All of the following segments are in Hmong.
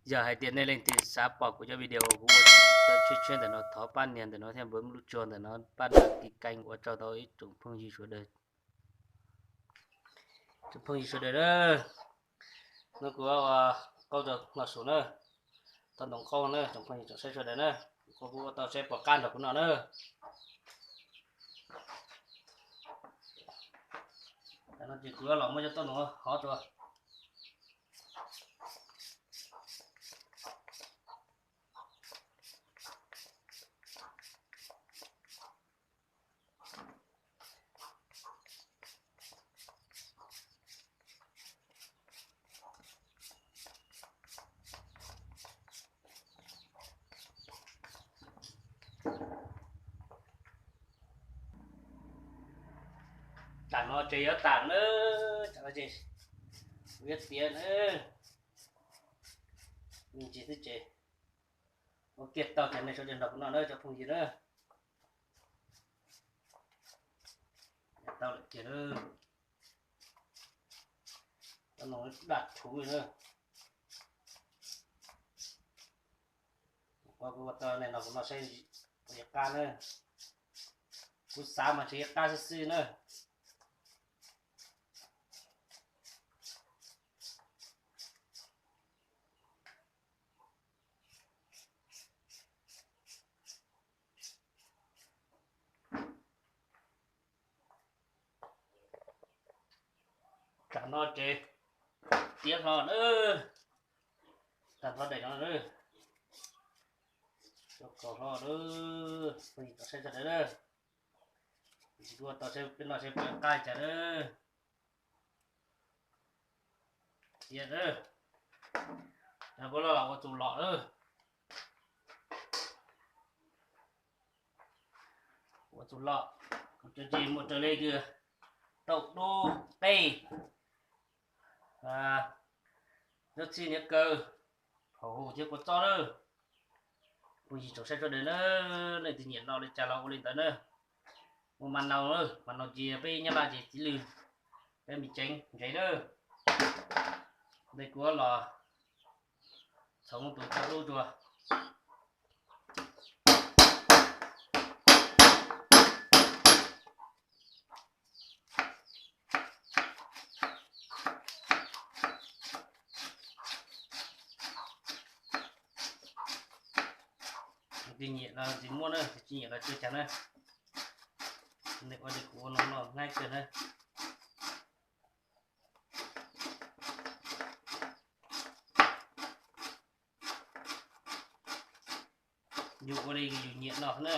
Yog hais tias nej leej twg xav pom kuv cov video kuv ua tshiab tshiab ntawm no, thov pab nias ntawm no thiab npawb lub tsuag ntawm no, pab đăng ký kênh ua tsaug rau ib tsoom phooj ywg sawv daws. Tsoom phooj ywg sawv daws na, hnub kuv ua qaub rau no su na, tau ntoo qaub na, tsoom phooj ywg tsoom saib sawv daws na, kuv ua tau saib pom qab nrog kuv no na. Tam no ces kuv los muab cov tauj ntoo hov rau. Tam no ces yuav tas na, tam no ces kuv yuav tiav na, me ntsis xwb ces ua kiag tau ces nej sawv daws nrog kuv noj na cov phooj ywg na. Tau lawm kiag na, tau no daj rhuv na. Kuv ua tau nej nrog kuv noj saib puas yuav qab na. Kuv xav mas tseem yuav qab xwb xwb na. Tam no ces tiav hlo na, tag nrho daim no na, cov kaus hlo na, phooj ywg tau saib sawv daws na, kuv ua tau saib peb noj saib puas qab cas na. Tiav na, puab los los ua txuj lom na. Ua txuj lom, kuv cov ntses muaj raws li kws tauj dub, qej, zaub txhib, niam kaw, hauv hu thiab kua txob na. Phooj ywg tsoom saib sawv daws na, leej twg nyiam noj li cas los ua li ntawd na. Muaj mas nau, mas nau ces peb Nyab Laj ces txiv lwg, peb me ceev ntsev na. Ntej kuv los txhoov tus tau dub dua. Tus nyiam los tsis muaj na, tus tsis nyiam los tsis cas na. Nws ua li kuv ua no no nqaij kawg na. Yus ua li yus nyiam no na.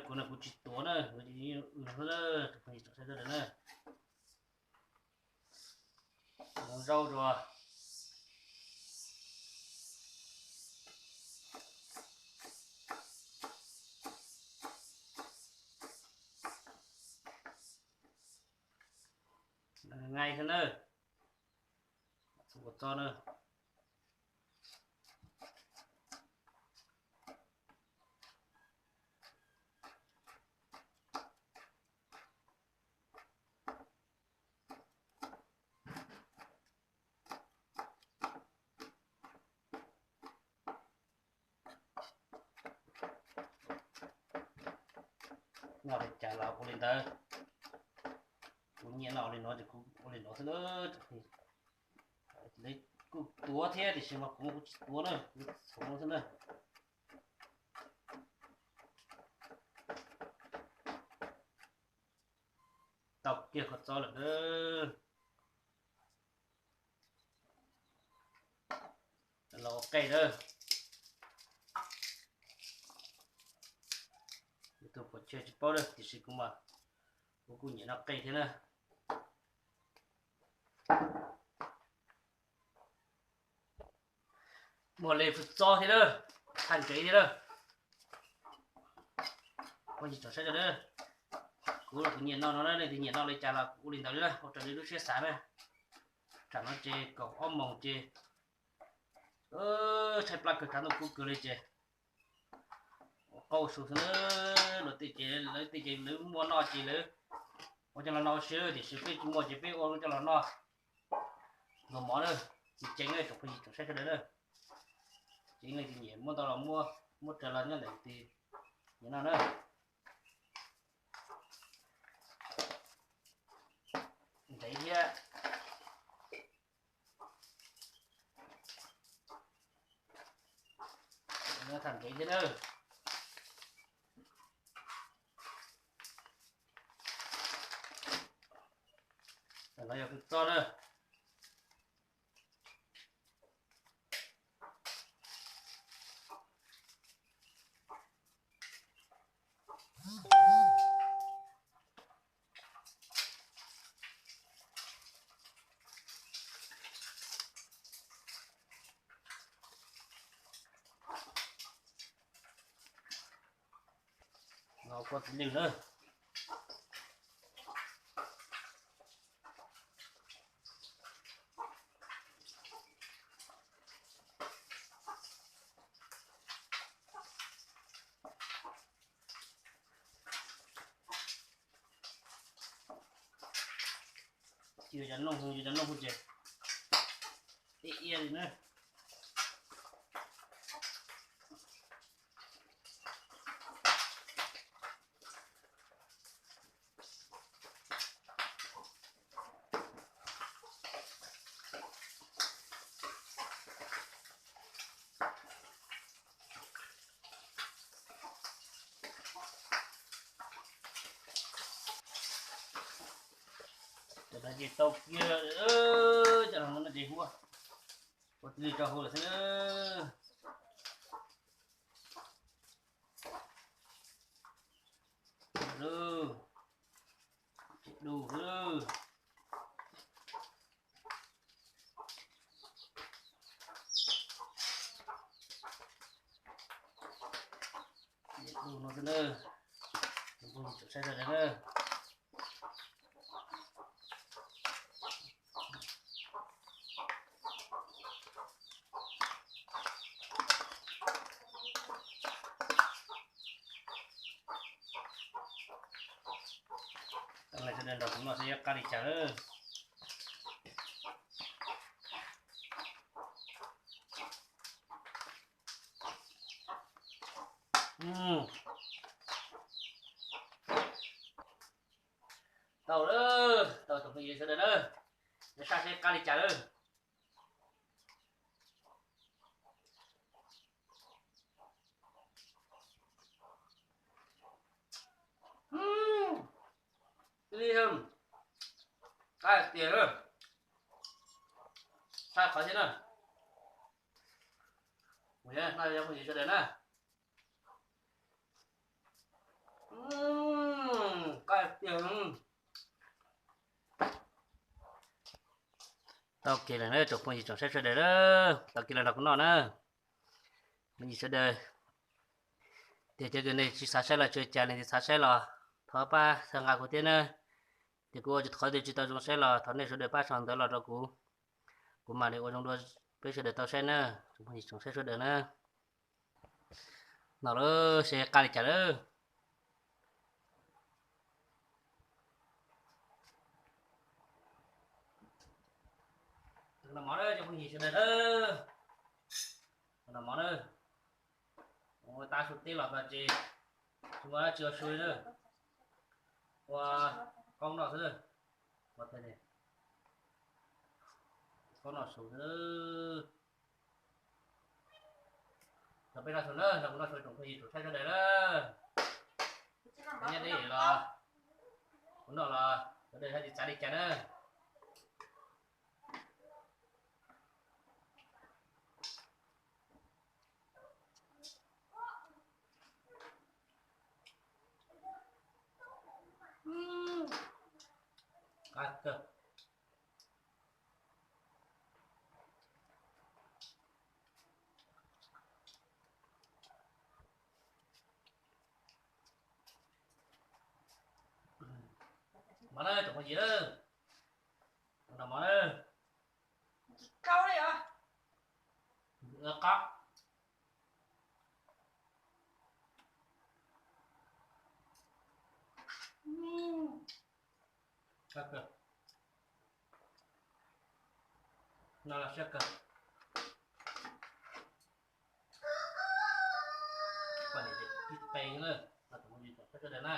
Kuv no kuv tsis tuav na, kuv tsis tuav na. Mus zaub dua. Nqaij xwb na. Ua txob na. Noj li cas los ua li ntawd. Kuv nyiam noj li no ces kuv ua li no xwb na. Kuj tuav thiab tiam sis mas kuv kuj tsis tuav na, txhoov xwb na. Tau kiag kua txob lawm na. Los ua qej na. Tus pom tseg tsis paub na, tiam sis kuv mas kuv kuj nyiam noj qej thiab na. Muaj li fwj txob thiab na, thaj ntsev thiab na. Phooj ywg tsoom saib sawv daws, kuv Kuv los kuv nyiam noj no na, leej twg nyiam noj li cas los kuv ua li ntawd li na, ua raws li lub siab xav na. Tsam no ces kaum ob moos ces tshaib plab kawg, tshav ntuj kub kawg li ces ua qaub ua su xwb na. Luag tej ces lawv tej ces lawv muaj noj ces lawv ua coj los noj ua si, tiam sis peb tsis muaj ces peb ua coj los noj nkaus mov na. Tsis ceev na tsoom phooj ywg tsoom saib sawv daws na. Tsis ceev leej twg nyiam muab ntau los muab, muab raws los nyob ntawm tus nyiam noj na. Ntxim thiab. Tham ntxim thiab na. Tam no yog kws txob na. Los kua txiv lwj na. Yuav cov nooj, yuav cov nooj ces ib ia li na. Cov no ces tau kiag, cov no ces huab, ua tib li rau hauv lawm xwb. Lub, tsis du xwb. Du no xwb na. Tsoom phooj ywg tsoom saib sawv daws na. Sawv daws nrog kuv noj seb yuav qab li cas lawm. Tau lawm, tau tsoom phooj ywg sawv daws na. Yuav saib seb qab li cas lawm. Li qab tiag na. Saib qhov thiab na. Kuv noj cov phooj ywg sawv daws na. Qab tiag. Tau kiag lawm na tsoom phooj ywg tsoom saib sawv daws na. Tau kiag los nrog kuv noj na. Phooj ywg sawv daws, tias cov kws nej tsis xav saib los tsis ua cas, leej twg xav saib los thov pab txhawb nqa kuv thiab na. Ces kuv ua qhov twg tsis tau zoo saib los thov nej sawv daws pab sau ntawv los rau kuv, kuv mam li ua zoo dua peb sawv daws tau saib na, tsoom phooj ywg tsoom saib sawv daws na. Noj lawm seb qab li cas lawm. Noj mov na cov phooj ywg sawv daws na. Noj mov na. Ua tab su teb los txog ces tsis muaj dab tsi ua su li na. Ua qaub noj xwb na. Qaub noj su xwb. Los peb noj su na, los kuv noj su tsoom phooj ywg tsoom saib sawv daws na. Nyob deb los kuv noj los sawv daws haj tsis txav li cas na. Qab kawg. Mov na, tsoom phooj ywg na, noj mov na. Tsis kau li os. Qab. Siab kawg. No los siab kawg. Poj niam ces ib qe na, no tsoom phooj ywg tsoom saib sawv daws na.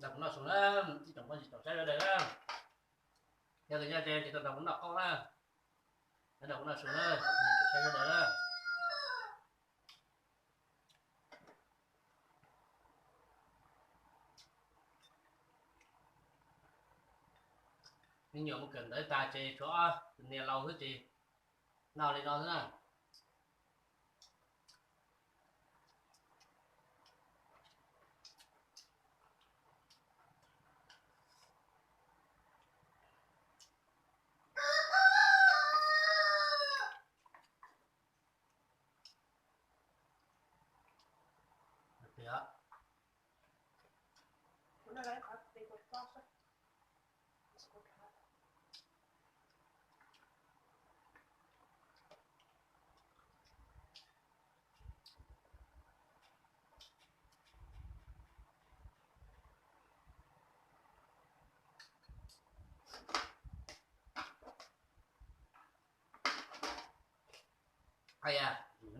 Nrog kuv noj su na, ib tsoom phooj ywg tsoom saib sawv daws na. Yog tias nyob ze ces tau nrog kuv noj qaub na. Nrog kuv noj su na, tsoom phooj ywg tsoom saib sawv daws na. Me nyuam mus kawm ntawv tag ces tshuav ob tug niam laus xwb ces noj li no xwb na.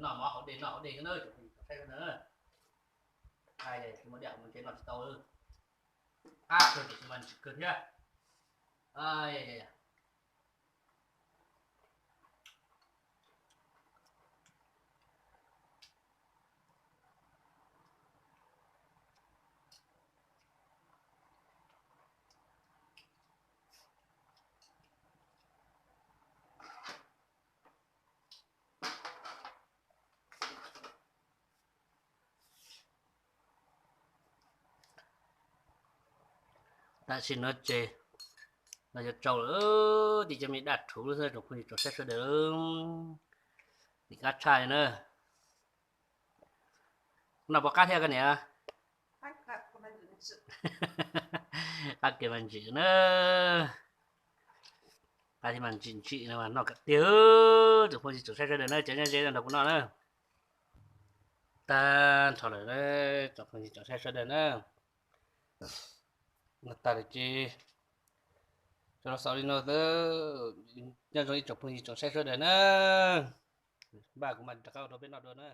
Noj mov haus dej, noj haus dej na, tsoom phooj ywg tsoom saib sawv daws na. Tsis muaj dej haus mus tsev noj tsis tau. Qab kawg, tiam sis mas ntsim kawg thiab. Tam sim no ces no yuav tsau lawm, tim cov me daj rhuv xwb, tsoom phooj ywg tsoom saib sawv daws. Tim qab tshaj li na. Noj puas qab thiab koj niam? Qab kiag mas ntsim na. Qab thiab mas ntsim ntsim no mas noj kom tiag, tsoom phooj ywg tsoom saib sawv daws na, cov nyob ze nrog kuv noj na. Tag nrho lawm, tsoom phooj ywg tsoom saib sawv daws na. Noj tag lawm ces tso los xaus li no xwb. Nyob zoo ib tsoom phooj ywg tsoom saib sawv daws na. Npaj kuv mam rov qab ua rau peb noj dua na.